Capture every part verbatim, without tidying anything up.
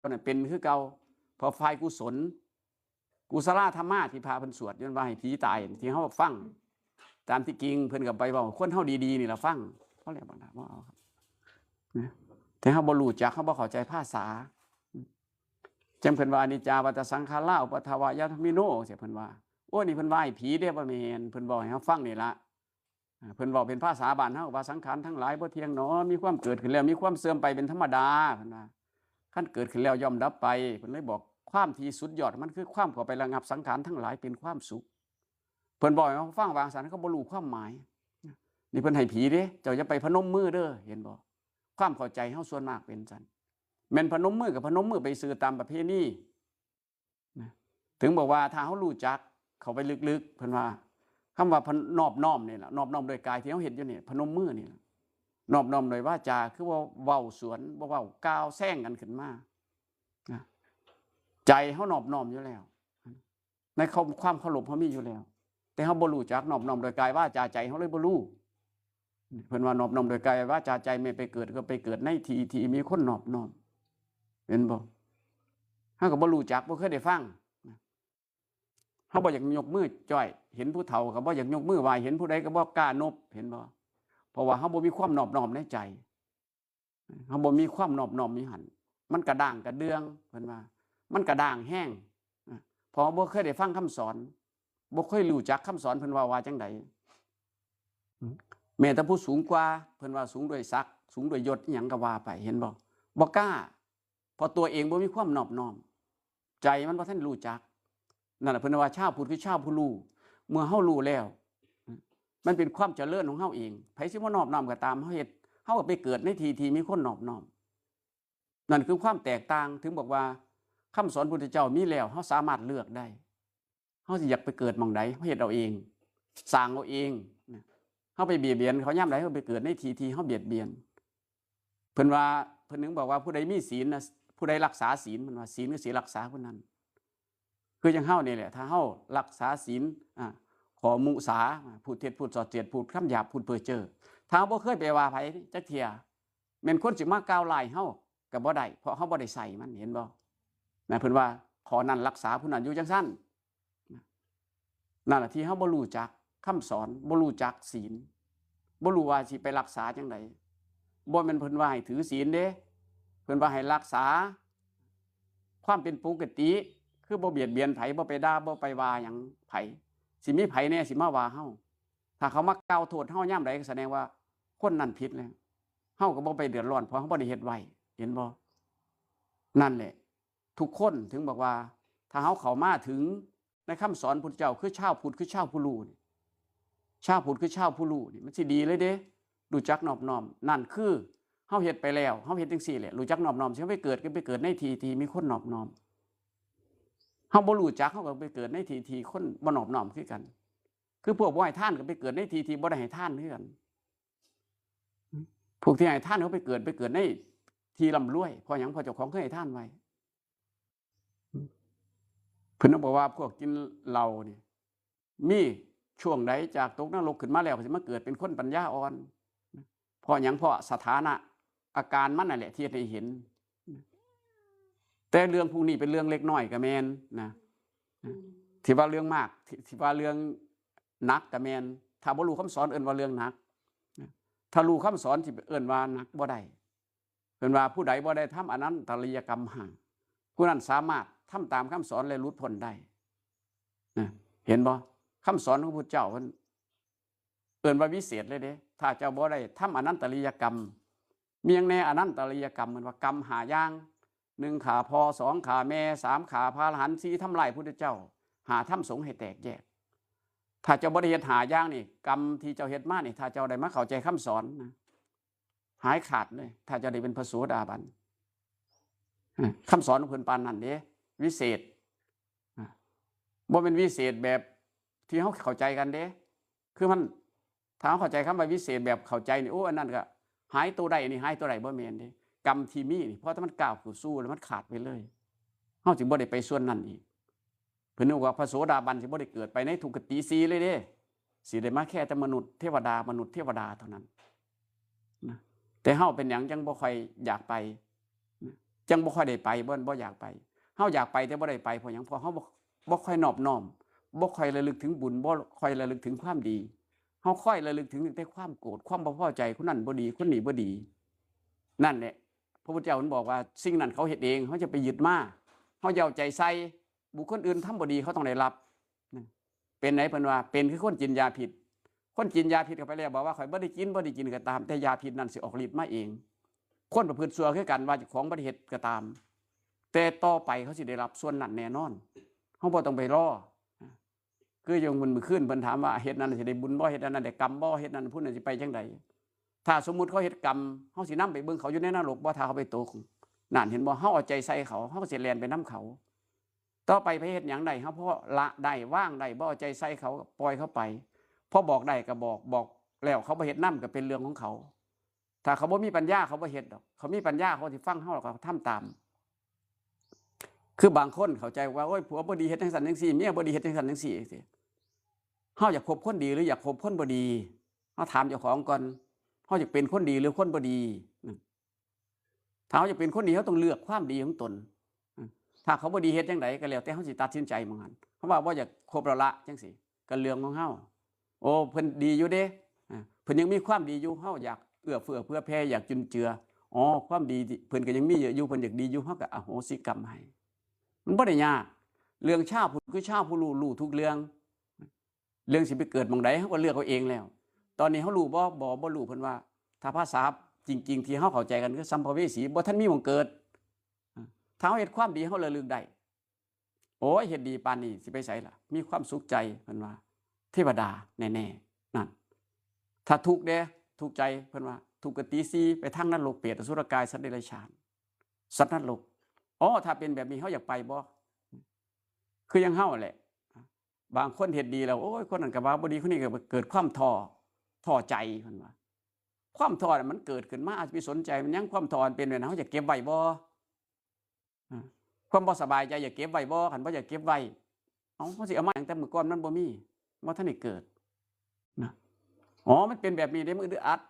นั่นเป็นคือเก่า เพราะฝ่ายกุศล กุศลธรรมะที่พระเพิ่นสวด ย้อนว่าให้ผีตาย ที่เฮาฟัง ตามที่จริงเพิ่นก็ไปเว้าคนเฮาดีๆนี่ล่ะฟัง เพราะแล้วบางท่านบ่เอาครับ นะ แต่เฮาบ่รู้จัก เฮาบ่เข้าใจภาษา จังเพิ่นว่า อนิจจาวัตตสังขารา อุปาทวายาธรรมิโน เสียเพิ่นว่า โอ้ นี่เพิ่นว่าให้ผีเด้ บ่แม่น เพิ่นเว้าให้เฮาฟังนี่ล่ะ อ่า เพิ่นเว้าเป็นภาษาบ้านเฮาว่า สังขารทั้งหลายบ่เที่ยงหนอ มีความเกิดขึ้นแล้ว มีความเสื่อมไปเป็นธรรมดา เพิ่นว่า คันเกิดขึ้นแล้วย่อมดับไป เพิ่นเลยบอกความที่สุดยอดมันคือความเข้าไประงับสังขารทั้งหลายเป็นความสุข เพิ่นบอกให้เฮาฟังว่าซั่น เขาบ่รู้ความหมาย นี่เพิ่นให้ผีเด้ เจ้าอย่าไปพนมมือเด้อ เห็นบ่ ความเข้าใจเฮาส่วนมากเป็นซั่น แม่นพนมมือก็พนมมือไปซื่อตามประเพณี นะ ถึงบอกว่าถ้าเฮารู้จักเข้าไปลึกๆ เพิ่นว่า คำว่าพน- นอบน้อมนี่ล่ะ นอบน้อมโดยกายที่เฮาเฮ็ดอยู่นี่ พนมมือนี่ล่ะ นอบน้อมโดยวาจา คือว่าเว้าสวน บ่เว้ากล่าวแซงกันขึ้นมา นะ ใจเฮานอบน้อมอยู่แล้ว ในความ- ความเคารพเฮามีอยู่แล้ว แต่เฮาบ่รู้จักนอบน้อมโดยกายวาจา ใจเฮาเลยบ่รู้ เพิ่นว่านอบน้อมโดยกายวาจาใจ แม่ไปเกิดก็ไปเกิดในที่ที่มีคนนอบน้อม เห็นบ่ เฮาก็บ่รู้จัก บ่เคยได้ฟัง เฮาบ่อยากยกมือจ้อย เห็นผู้เฒ่าก็บ่อยากยกมือไหว้ เห็นผู้ใดก็บ่กล้านบ เห็นบ่ เพราะว่าเฮาบ่มีความนอบน้อมในใจ เฮาบ่มีความนอบน้อมอยู่หั่น มันกระด้างกระเดื่อง เพิ่นว่า มันกระด้างแฮง เพราะบ่เคยได้ฟังคำสอน บ่เคยรู้จักคำสอนเพิ่นว่าว่าจั่งใด แม้แต่ผู้สูงกว่า เพิ่นว่าสูงด้วยศักดิ์ สูงด้วยยศอิหยังก็ว่าไป เห็นบ่ บ่กล้า เพราะตัวเองบ่มีความนอบน้อม ใจมันบ่ทันรู้จัก นั่นแหละเพิ่นว่าชาวพุทธคือชาวผู้รู้ เมื่อเฮารู้แล้ว มันเป็นความเจริญของเฮาเอง ไผสิมานอบน้อมก็ตาม เฮาเฮ็ด เฮาก็ไปเกิดในที่ที่มีคนนอบน้อม นั่นคือความแตกต่าง ถึงบอกว่าคำสอนพุทธเจ้ามีแล้ว เฮาสามารถเลือกได้ เฮาสิอยากไปเกิดหม่องใด เฮาเฮ็ดเอาเอง สร้างเอาเอง นะ เฮาไปเบียดเบียนเขายามใด เฮาไปเกิดในที่ที่เฮาเบียดเบียน เพิ่นว่า เพิ่นถึงบอกว่าผู้ใดมีศีลนะ ผู้ใดรักษาศีล เพิ่นว่าศีลก็สิรักษาผู้นั้น คือจั่งเฮานี่แหละ ถ้าเฮารักษาศีล อ่า ข้อมุสา อ่า พูดเท็จ พูดส่อเสียด พูดคำหยาบ พูดเพ้อเจ้อ ถ้าเฮาบ่เคยไปว่าไผจักเทื่อ แม่นคนสิมากล่าวร้ายเฮาก็บ่ได้ เพราะเฮาบ่ได้ใส่มัน เห็นบ่ นะ เพิ่นว่าข้อนั้นรักษาผู้นั้นอยู่จั่งซั่น นั่นแหละที่เฮาบ่รู้จักคำสอน บ่รู้จักศีล บ่รู้ว่าสิไปรักษาจั่งใด บ่แม่นเพิ่นว่าให้ถือศีลเด้ เพิ่นว่าให้รักษาความเป็นปกติ คือบ่เบียดเบียนไผ บ่ไปด่า บ่ไปว่าหยังไผ สิมีไผแน่สิมาว่าเฮา ถ้าเขามากล่าวโทษเฮายามใดก็แสดงว่าคนนั้นผิดแล้ว เฮาก็บ่ไปเดือดร้อน เพราะเฮาบ่ได้เฮ็ดไว้ เห็นบ่ นั่นแหละ ทุกคนถึงบอกว่า ถ้าเฮาเข้ามาถึงในคำสอนพุทธเจ้า คือชาวพุทธ คือชาวผู้รู้นี่ ชาวพุทธ คือชาวผู้รู้นี่ มันสิดีเลยเด้ รู้จักนอบน้อม นั่นคือเฮาเฮ็ดไปแล้ว เฮาเฮ็ดจั่งซี่แหละ รู้จักนอบน้อม สิเฮาไปเกิดก็ไปเกิดในที่ที่มีคนนอบน้อม เฮาบ่รู้จัก เฮาก็ไปเกิดในที่ที่คนบ่นอบน้อมคือกัน คือพวกบ่ให้ทานก็ไปเกิดในที่ที่บ่ได้ให้ทานคือกัน พวกที่ให้ทานเขาไปเกิด ไปเกิดในที่ร่ำรวย เพราะหยัง เพราะเจ้าของเคยให้ทานไว้ เพิ่นบอกว่าพวกกินเหล้านี่ มีช่วงใดจากตกนรกขึ้นมาแล้ว ก็สิมาเกิดเป็นคนปัญญาอ่อน เพราะหยัง เพราะสถานะอาการมันนั่นแหละที่เฮ็ดให้เห็น แต่เรื่องพวกนี้เป็นเรื่องเล็กน้อยก็แม่นนะ อืม ที่ว่าเรื่องมาก ที่- ที่ว่าเรื่องหนักก็แม่น ถ้าบ่รู้คำสอนเอิ้นว่าเรื่องหนัก ถ้ารู้คำสอนสิเอิ้นว่าหนักบ่ได้ เพิ่นว่าผู้ใดบ่ได้ทำอนันตริยกรรมห้า ผู้นั้นสามารถทำตามคำสอนและหลุดพ้นได้ นะ เห็นบ่ คำสอนของพุทธเจ้าเพิ่นเอิ้นว่าวิเศษเลยเด้ ถ้าเจ้าบ่ได้ทำอนันตริยกรรม มีหยังแน่อนันตริยกรรม เพิ่นว่ากรรมห้าอย่าง หนึ่งฆ่าพ่อ สองฆ่าแม่ สามฆ่าพระอรหันต์ สี่ทำลายพุทธเจ้า ห้าทำสงฆ์ให้แตกแยก ถ้าเจ้าบ่ได้เฮ็ดห้าอย่างนี่ กรรมที่เจ้าเฮ็ดมานี่ ถ้าเจ้าได้มาเข้าใจคำสอนนะ หายขาดเลย ถ้าเจ้าได้เป็นพระโสดาบัน อ่ะ คำสอนของเพิ่นปานนั้นเด้ วิเศษ อ่ะ บ่เป็นวิเศษแบบที่เฮาเข้าใจกันเด้ คือมัน ถ้าเฮาเข้าใจคำว่าวิเศษแบบเข้าใจนี่ โอ้ อันนั้นก็หายตัวได้ อันนี้หายตัวได้ บ่แม่นเด้ กรรมที่มีนี่ เพราะถ้ามันก้าวเข้าสู่แล้วมันขาดไปเลย เฮาสิบ่ได้ไปส่วนนั้นอีก เพิ่นนึกว่าพระโสดาบันสิบ่ได้เกิดไปในทุกขติสี่เลยเด้ สิได้มาแค่แต่มนุษย์เทวดา มนุษย์เทวดาเท่านั้นนะ แต่เฮาเป็นหยังจังบ่ค่อยอยากไปนะ จั่งบ่ค่อยได้ไป บ่ บ่อยากไป เฮาอยากไปแต่บ่ได้ไป เพราะหยัง เพราะเฮาบ่ บ่ค่อยนอบน้อม บ่ค่อยระลึกถึงบุญ บ่ค่อยระลึกถึงความดี เฮาค่อยระลึกถึงแต่ความโกรธ ความบ่พอใจ คนนั้นบ่ดี คนนี้บ่ดี นั่นแหละ พระพุทธเจ้าเพิ่นบอกว่า สิ่งนั้นเขาเฮ็ดเอง เฮาจะไปยึดมา เฮาอย่าเอาใจใส่ บุคคลอื่นทำบ่ดี เขาต้องได้รับ เป็นไหนเพิ่นว่า เป็นคือคนกินยาพิษ คนกินยาพิษเข้าไปแล้ว บอกว่า "ข้อยบ่ได้กิน บ่ได้กิน" ก็ตาม แต่ยาพิษนั่นสิออกฤทธิ์มาเอง คนประพฤติชั่วคือกัน ว่าเจ้าของบ่ได้เฮ็ดก็ตาม แต่ต่อไปเขาสิได้รับส่วนนั้นแน่นอน เฮาบ่ต้องไปรอ คืออย่างมื้อคืนเพิ่นถามว่า "เฮ็ดนั้นสิได้บุญบ่ เฮ็ดนั้นได้กรรมบ่ เฮ็ดนั้นผู้นั้นสิไปจั่งใด" ถ้าสมมุติเขาเฮ็ดกรรม เฮาสินำไปเบิ่งเขาอยู่ในนรกบ่ ถ้าเขาไปตก นั่นเห็นบ่ เฮาเอาใจใส่เขา เฮาก็สิแล่นไปนำเขา ต่อไปไปเฮ็ดหยังได้ เฮาพอละได้ วางได้ บ่เอาใจใส่เขา ก็ปล่อยเขาไป พอบอกได้ก็บอก บอกแล้วเขาบ่เฮ็ดนำก็เป็นเรื่องของเขา ถ้าเขาบ่มีปัญญา เขาบ่เฮ็ดดอก เขามีปัญญา เขาสิฟังเฮา แล้วก็ทำตาม คือบางคนเข้าใจว่า "โอ้ย ผัวบ่ดีเฮ็ดจั่งซั้นจั่งซี้ เมียบ่ดีเฮ็ดจั่งซั้นจั่งซี้" จั่งซี้ เฮาอยากคบคนดีหรืออยากคบคนบ่ดี เฮาถามเจ้าของก่อน เฮาอยากเป็นคนดีหรือคนบ่ดี ถ้าเฮาอยากเป็นคนดี เฮาต้องเลือกความดีของตน ถ้าเขาบ่ดีเฮ็ดจั่งใดก็แล้วแต่เฮาสิตัดสินใจหม่องหั้น เฮาว่าบ่อยากคบแล้วละจั่งซี้ ก็เรื่องของเฮา โอ้ เพิ่นดีอยู่เด้ อ่า เพิ่นยังมีความดีอยู่ เฮาอยากเอื้อเฟื้อเผื่อแผ่ อยากจุนเจือ อ๋อ ความดีที่เพิ่นก็ยังมีเยอะอยู่ เพิ่นอยากดีอยู่ เฮาก็อโหสิกรรมให้ มันบ่ได้ยาก เรื่องชาวพุทธคือชาวผู้รู้ รู้ทุกเรื่อง เรื่องสิไปเกิดหม่องใด เฮาก็เลือกเอาเองแล้ว ตอนนี้เฮารู้บ่ บ่ บ่รู้ เพิ่นว่า ถ้าภาษาจริงๆ ที่เฮาเข้าใจกันคือสัมภเวสี บ่ทันมีหม่องเกิด อ่า ถ้าเฮาเฮ็ดความดี เฮาระลึกได้ โอ้ย เฮ็ดดีปานนี้สิไปไสล่ะ มีความสุขใจ เพิ่นว่า เทวดาแน่ๆ นั่น ถ้าทุกข์เด้ ทุกข์ใจ เพิ่นว่า ทุกขติสี่ ไปทางนรก เปรต อสุรกาย สัตว์เดรัจฉาน สัตว์นรก อ๋อ ถ้าเป็นแบบนี้ เฮาอยากไปบ่ คือยังเฮาแหละ บางคนเฮ็ดดีแล้ว โอ้ย คนนั้นก็ว่าบ่ดี คนนี้ก็เกิดความท้อ ท้อใจ เพิ่นว่า ความท้อน่ะมันเกิดขึ้นมา อาจจะไปสนใจมันหยัง ความท้อมันเป็นแบบนั้น เฮาอยากเก็บไว้บ่ อ่า ความบ่สบายใจอยากเก็บไว้บ่ คันบ่อยากเก็บไว้ เอ้า มันสิเอามาหยัง แต่มื้อก่อนมันบ่มี บ่ทันได้เกิด นะ อ๋อ มันเป็นแบบนี้เด้ มันอึดอัด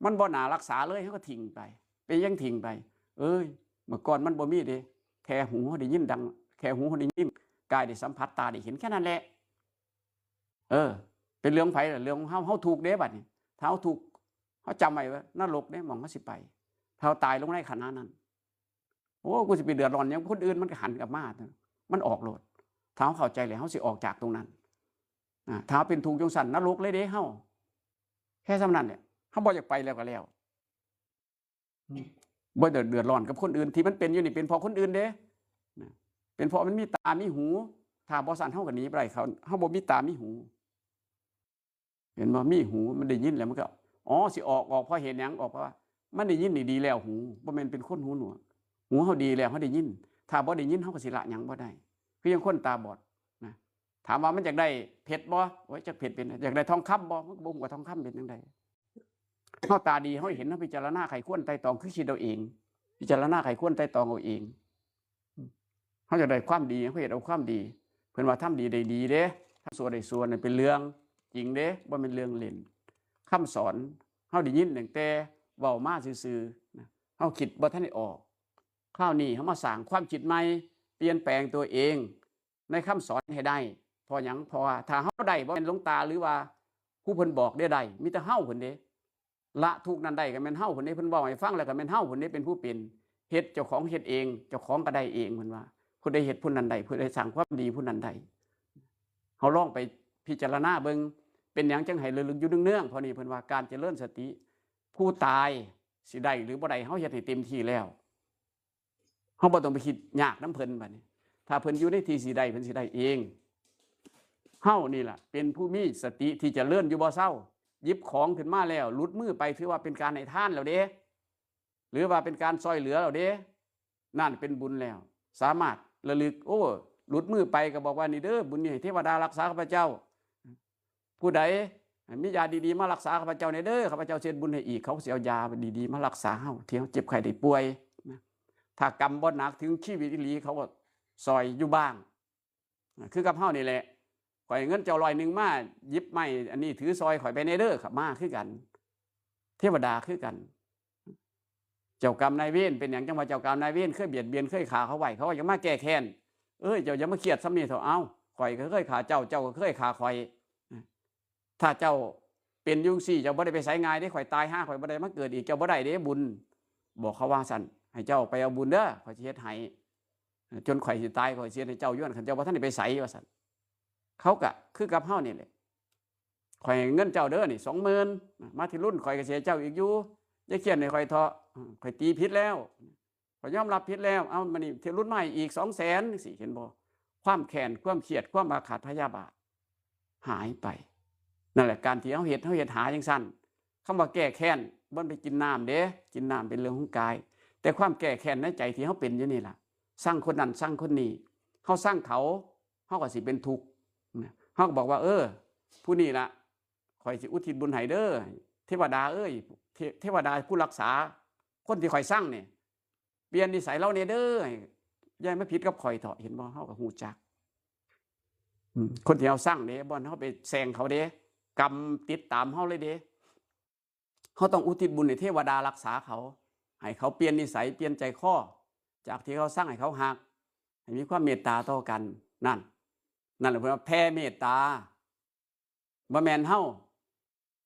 มันบ่น่ารักษาเลย เฮาก็ทิ้งไป เป็นหยังทิ้งไป เอ้ย มื้อก่อนมันบ่มีเด้ แค่หูเฮาได้ยินดัง แค่หูเฮาได้ยิน กายได้สัมผัส ตาได้เห็น แค่นั้นแหละ เออ เป็นเรื่องไผล่ะ เรื่องของเฮา เฮาทุกข์เด้บัดนี้ ถ้าเฮาทุกข์ เฮาจำไว้ว่านรกเด้ หม่องเฮาสิไป ถ้าเฮาตายลงในขณะนั้น โอ้ กูสิไปเดือดร้อนหยังคนอื่น มันก็หันกลับมา มันออกโลด ถ้าเฮาเข้าใจแล้ว เฮาสิออกจากตรงนั้น อ่า ถ้าเฮาเป็นทุกข์จั่งซั้น นรกเลยเด้เฮา แค่ส่ำนั้นแหละ เฮาบ่อยากไปแล้วก็แล้ว อืม บ่ได้เดือดร้อนกับคนอื่น ที่มันเป็นอยู่นี่เป็นเพราะคนอื่นเด้ นะ เป็นเพราะมันมีตามีหู ถ้าบ่ซั้นเฮาก็หนีบ่ได้ เขา เฮาบ่มีตามีหู เห็นบ่ มีหูมันได้ยินแล้วมันก็ อ๋อ สิออก ออกเพราะเหตุหยัง ออกเพราะว่ามันได้ยินนี่ดีแล้ว หู บ่แม่นเป็นคนหูหนวก หูเฮาดีแล้วเฮาได้ยิน ถ้าบ่ได้ยินเฮาก็สิละหยังบ่ได้ คือยังคนตาบอด นะ ถามว่ามันอยากได้เพชรบ่ โอ้ย จักเพชรเป็น อยากได้ทองคำบ่ มันก็บ่ฮู้ว่าทองคำเป็นจั่งใด เฮาตาดี เฮาเห็น เฮาพิจารณาไขควรไตร่ตรอง คือคิดเอาเอง พิจารณาไขควรไตร่ตรองเอาเอง เฮาอยากได้ความดี เฮาเฮ็ดเอาความดี เพิ่นว่าทำดีได้ดีเด้ ทำชั่วได้ชั่ว นั่นเป็นเรื่องจริงเด้ บ่แม่นเรื่องเล่น คำสอน เฮาได้ยินตั้งแต่เว้ามาซื่อๆ นะ เฮาคิดบ่ทันได้ออก คราวนี้เฮามาสร้างความคิดใหม่ เปลี่ยนแปลงตัวเอง ในคำสอนให้ได้ เพราะหยัง เพราะว่าถ้าเฮาได้ บ่แม่นหลวงตาหรือว่าผู้เพิ่นบอกได้ได้ มีแต่เฮาเพิ่นเด้ ละทุกข์นั้นได้ก็แม่นเฮาเพิ่นเด้ เพิ่นเว้าให้ฟังแล้วก็แม่นเฮาเพิ่นเด้เป็นผู้เป็น เฮ็ดเจ้าของเฮ็ดเอง เจ้าของก็ได้เอง เพิ่นว่า ผู้ใดเฮ็ดผู้นั้นได้ ผู้ใดสร้างความดีผู้นั้นได้ เฮาลองไปพิจารณาเบิ่ง เป็นหยังจั่งให้ระลึกอยู่เนืองๆ เพราะนี่เพิ่นว่าการเจริญสติ ผู้ตายสิได้หรือบ่ได้ เฮาเฮ็ดให้เต็มที่แล้ว เฮาบ่ต้องไปคิดยากนำเพิ่นบัดนี้ ถ้าเพิ่นอยู่ในที่สิได้ เพิ่นสิได้เอง เฮานี่ล่ะเป็นผู้มีสติที่เจริญอยู่บ่เซา หยิบของขึ้นมาแล้ว หลุดมือไป ถือว่าเป็นการให้ทานแล้วเด้ หรือว่าเป็นการซ่อยเหลือแล้วเด้ นั่นเป็นบุญแล้ว สามารถระลึก โอ้ หลุดมือไปก็บอกว่า "นี่เด้อ บุญนี้ให้เทวดารักษาข้าพเจ้า ผู้ใดมียาดีๆ มารักษาข้าพเจ้าแหน่เด้อ ข้าพเจ้าสิเฮ็ดบุญให้อีก" เขาก็สิเอายาดีๆ มารักษาเฮา ที่เฮาเจ็บไข้ได้ป่วย นะ ถ้ากรรมบ่หนักถึงชีวิตอีหลี เขาก็ซ่อยอยู่บ้าง คือกับเฮานี่แหละ "ข้อยเงินเจ้าร้อยหนึ่งมา หยิบไม้อันนี้ถือซ่อยข้อยไปแหน่เด้อ" ครับ มาคือกัน เทวดาคือกัน เจ้ากรรมนายเวร เป็นหยังจั่งว่าเจ้ากรรมนายเวร เคยเบียดเบียน เคยฆ่าเขาไว้ เขาก็อยากมาแก้แค้น เอ้ย เจ้าอย่ามาเครียดส่ำนี้เถาะ เอ้า ข้อยก็เคยฆ่าเจ้า เจ้าก็เคยฆ่าข้อย ถ้าเจ้าเป็นอยู่จั่งซี้ เจ้าบ่ได้ไปไสง่ายเด้ ข้อยตายห่า ข้อยบ่ได้มาเกิดอีก เจ้าบ่ได้เด้บุญ บอกเขาว่าซั่น ให้เจ้าไปเอาบุญเด้อ ข้อยสิเฮ็ดให้ จนข้อยสิตาย ข้อยสิเฮ็ดให้เจ้าอยู่หั่น คันเจ้าบ่ทันได้ไปไส ว่าซั่น เขาก็คือกับเฮานี่แหละ ข้อยให้เงินเจ้าเด้อนี่ สองหมื่น มาทีรุ่นข้อยก็สิให้เจ้าอีกอยู่ อย่าเครียดให้ข้อยเถาะ ข้อยตีผิดแล้ว ข้อยยอมรับผิดแล้ว เอามานี่ทีรุ่นมาอีก สองแสน จั่งซี้ เห็นบ่ ความแค้น ความเครียด ความอาฆาตพยาบาท หายไป นั่นแหละ การที่เฮาเฮ็ด เฮาเฮ็ดหาจั่งซั่น คำว่าแก้แค้น บ่แม่นไปกินน้ำเด้ กินน้ำเป็นเรื่องของกาย แต่ความแก้แค้นในใจที่เฮาเป็นอยู่นี่ล่ะ ซังคนนั้น ซังคนนี้ เฮาซังเขา เฮาก็สิเป็นทุกข์นะ เฮาก็บอกว่า เออ ผู้นี้ล่ะ ข้อยสิอุทิศบุญให้เด้อ เทวดาเอ้ย เท- เทวดาผู้รักษา คนที่ข้อยซังนี่ เปลี่ยนนิสัยลาวแหน่เด้อ อย่ามาผิดกับข้อยเถาะ เห็นบ่ เฮาก็ฮู้จัก อืม คนที่เฮาซังเด้ บ่แม่นเฮาไปแซงเขาเด้ กรรมติดตามเฮาเลยเด้ เฮาต้องอุทิศบุญให้เทวดารักษาเขา ให้เขาเปลี่ยนนิสัย เปลี่ยนใจคอ จากที่เขาซังให้เขาฮัก ให้มีความเมตตาต่อกัน นั่น นั่นแหละเพิ่นว่าแผ่เมตตา บ่แม่นเฮา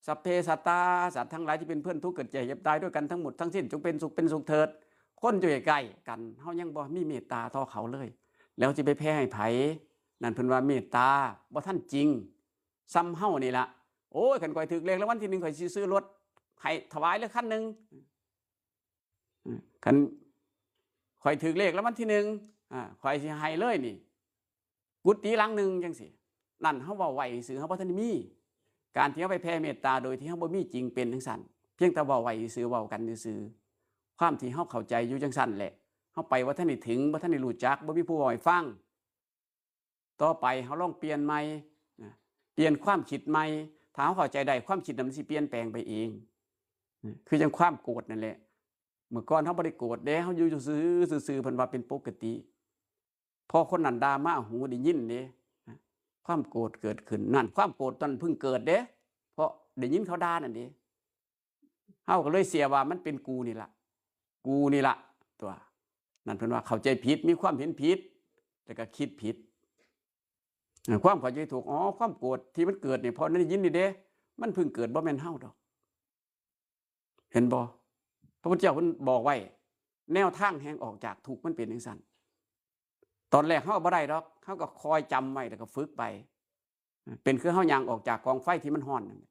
สัพเพสัตตา สัตว์ทั้งหลายที่เป็นเพื่อนทุกข์เกิดแก่เจ็บตายด้วยกันทั้งหมดทั้งสิ้น จงเป็นสุขเป็นสุขเถิด คนอยู่ใกล้ๆกัน เฮายังบ่มีเมตตาต่อเขาเลย แล้วสิไปแผ่ให้ไผ นั่นเพิ่นว่าเมตตาบ่ทันจริง ส่ำเฮานี่ล่ะ โอ้ย คันข้อยถืกเลขรางวัลที่หนึ่ง ข้อยสิซื้อรถให้ถวายเลยคันหนึ่ง อืม คันข้อยถืกเลขรางวัลที่หนึ่ง อ่า ข้อยสิให้เลยนี่ กุฏิหลังหนึ่งจั่งซี้ นั่นเฮาเว้าไว้ซื่อ เฮาบ่ทันได้มี การที่เฮาไปแผ่เมตตาโดยที่เฮาบ่มีจริงเป็นจั่งซั่น เพียงแต่เว้าไว้ซื่อ เว้ากันซื่อ ความที่เฮาเข้าใจอยู่จั่งซั่นแหละ เฮาไปบ่ทันได้ถึง บ่ทันได้รู้จัก บ่มีผู้เว้าให้ฟัง ต่อไปเฮาลองเปลี่ยนใหม่นะ เปลี่ยนความคิดใหม่ ถ้าเฮาเข้าใจได้ ความคิดนั้นมันสิเปลี่ยนแปลงไปเองนะ คือจั่งความโกรธนั่นแหละ เมื่อก่อนเฮาบ่ได้โกรธเด้ เฮาอยู่ซื่อๆ ซื่อๆ เพิ่นว่าเป็นปกติ พอคนนั้นด่ามาหูได้ยินเด้ ความโกรธเกิดขึ้น นั่น ความโกรธตอนเพิ่งเกิดเด้ เพราะได้ยินเขาด่านั่นเด้ เฮาก็เลยเชื่อว่ามันเป็นกูนี่ล่ะ กูนี่ล่ะ ตัว นั่นเพิ่นว่าเข้าใจผิด มีความเห็นผิด แล้วก็คิดผิด อ่า ความเข้าใจถูก อ๋อ ความโกรธที่มันเกิดนี่ เพราะได้ยินนี่เด้ มันเพิ่งเกิด บ่แม่นเฮาดอก เห็นบ่ พระพุทธเจ้าเพิ่นบอกไว้ แนวทางแห่งออกจากทุกข์มันเป็นจั่งซั่น ตอนแรกเฮาบ่ได้ดอก เฮาก็คอยจำไว้แล้วก็ฝึกไป เป็นคือเฮาย่างออกจากกองไฟที่มันร้อนนั่นแหละ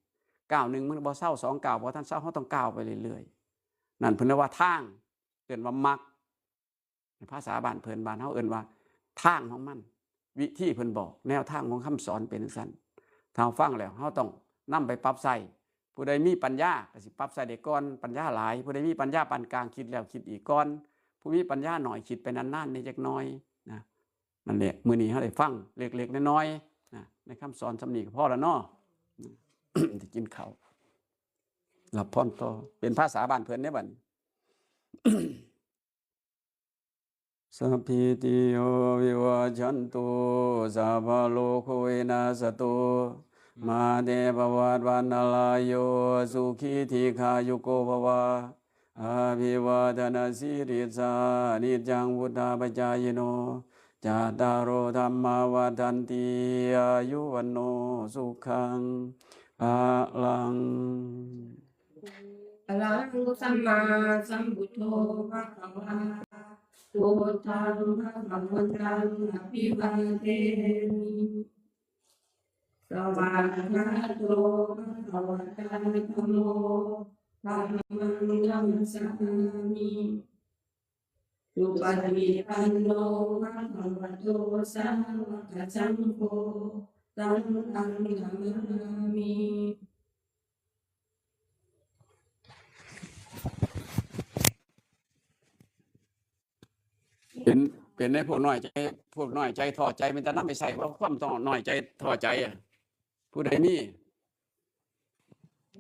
ก้าวหนึ่งมันบ่เซา สองก้าวบ่ทันเซา เฮาต้องก้าวไปเรื่อยๆ นั่นเพิ่นเรียกว่าทาง เอิ้นว่ามรรค ภาษาบ้านเพิ่น บ้านเฮาเอิ้นว่าทางของมัน วิธีเพิ่นบอก แนวทางของคำสอนเป็นจั่งซั่น ถ้าเฮาฟังแล้ว เฮาต้องนำไปปรับใช้ ผู้ใดมีปัญญาก็สิปรับใช้ได้ก่อน ปัญญาหลาย ผู้ใดมีปัญญาปานกลาง คิดแล้วคิดอีกก่อน ผู้มีปัญญาน้อย คิดไปนานๆ แหน่จักหน่อยนะ นั่นแหละ มื้อนี้เฮาได้ฟังเล็กๆ น้อยๆ นะ ในคำสอนส่ำนี้ก็พอแล้วเนาะ สิกินข้าว รับพรต่อ เป็นภาษาบ้านเพิ่นเด้บัดนี้ สัพพีติโยวิวัชชันตุ สัพพะโรโควินัสสตุ มาเตภวัตวันตรายโย สุขีทีฆายุโกภวะ อภิวาทนสีลิสสา นิจจังวุฒาปจายโน จัตตาโรธัมมาวัฒนติ อายุวันโนสุขังพลัง อะระหังสัมมาสัมพุทโธภะคะวา พุทธังภะคะวันตังอะภิวาเทมิ สวากขาโตภะคะวะตาธัมโม ธัมมังนะมัสสามิ สุปฏิปันโนภะคะวะโตสาวกสังโฆ สังฆังนะมามิ เป็น เป็นในพวกน้อยใจ พวกน้อยใจท้อใจ มันจะนำไปใส่ว่าความต้องน้อยใจท้อใจอะ ผู้ใดมี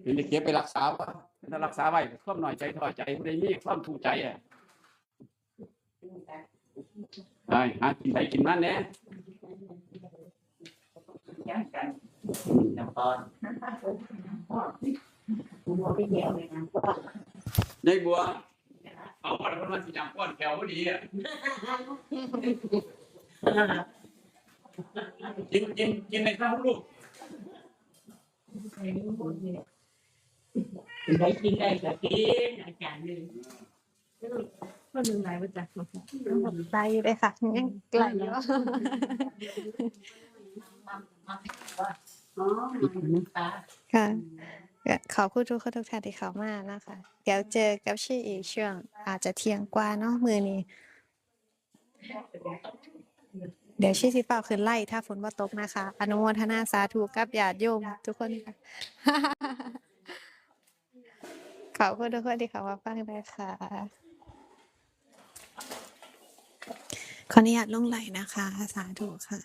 เป็นได้เก็บไปรักษาบ่ เป็นรักษาไว้ ความน้อยใจท้อใจ ผู้ใดมีความทุกข์ใจอะ ไปหากินไปกินมันแน่ ยังกัน อืม น้ำปอน บัวไปเกี่ยวเลยนะ ยายบัว แล้วมันสิจำก้อนแถวพอดีอ่ะ กิน กิน กินในข้าวลูก ได้กินได้ก็กินอาจารย์เลย คนหนึ่งหลายประจักษ์ ไกลเลยค่ะ ยังไกลอยู่ อ๋อค่ะ ค่ะก็ขอบคุณทุกคนทุกท่านที่เข้ามานะคะ เดี๋ยวเจอกับชีอีกช่วง อาจจะเที่ยงกว่าเนาะมื้อนี้ เดี๋ยวชีสิฟ้าวขึ้นไลฟ์ถ้าฝนบ่ตกนะคะ อนุโมทนาสาธุกับญาติโยมทุกคนค่ะ ขอบคุณทุกคนที่เข้ามาฟังนะคะ ขออนุญาตลงไลฟ์นะคะ สาธุค่ะ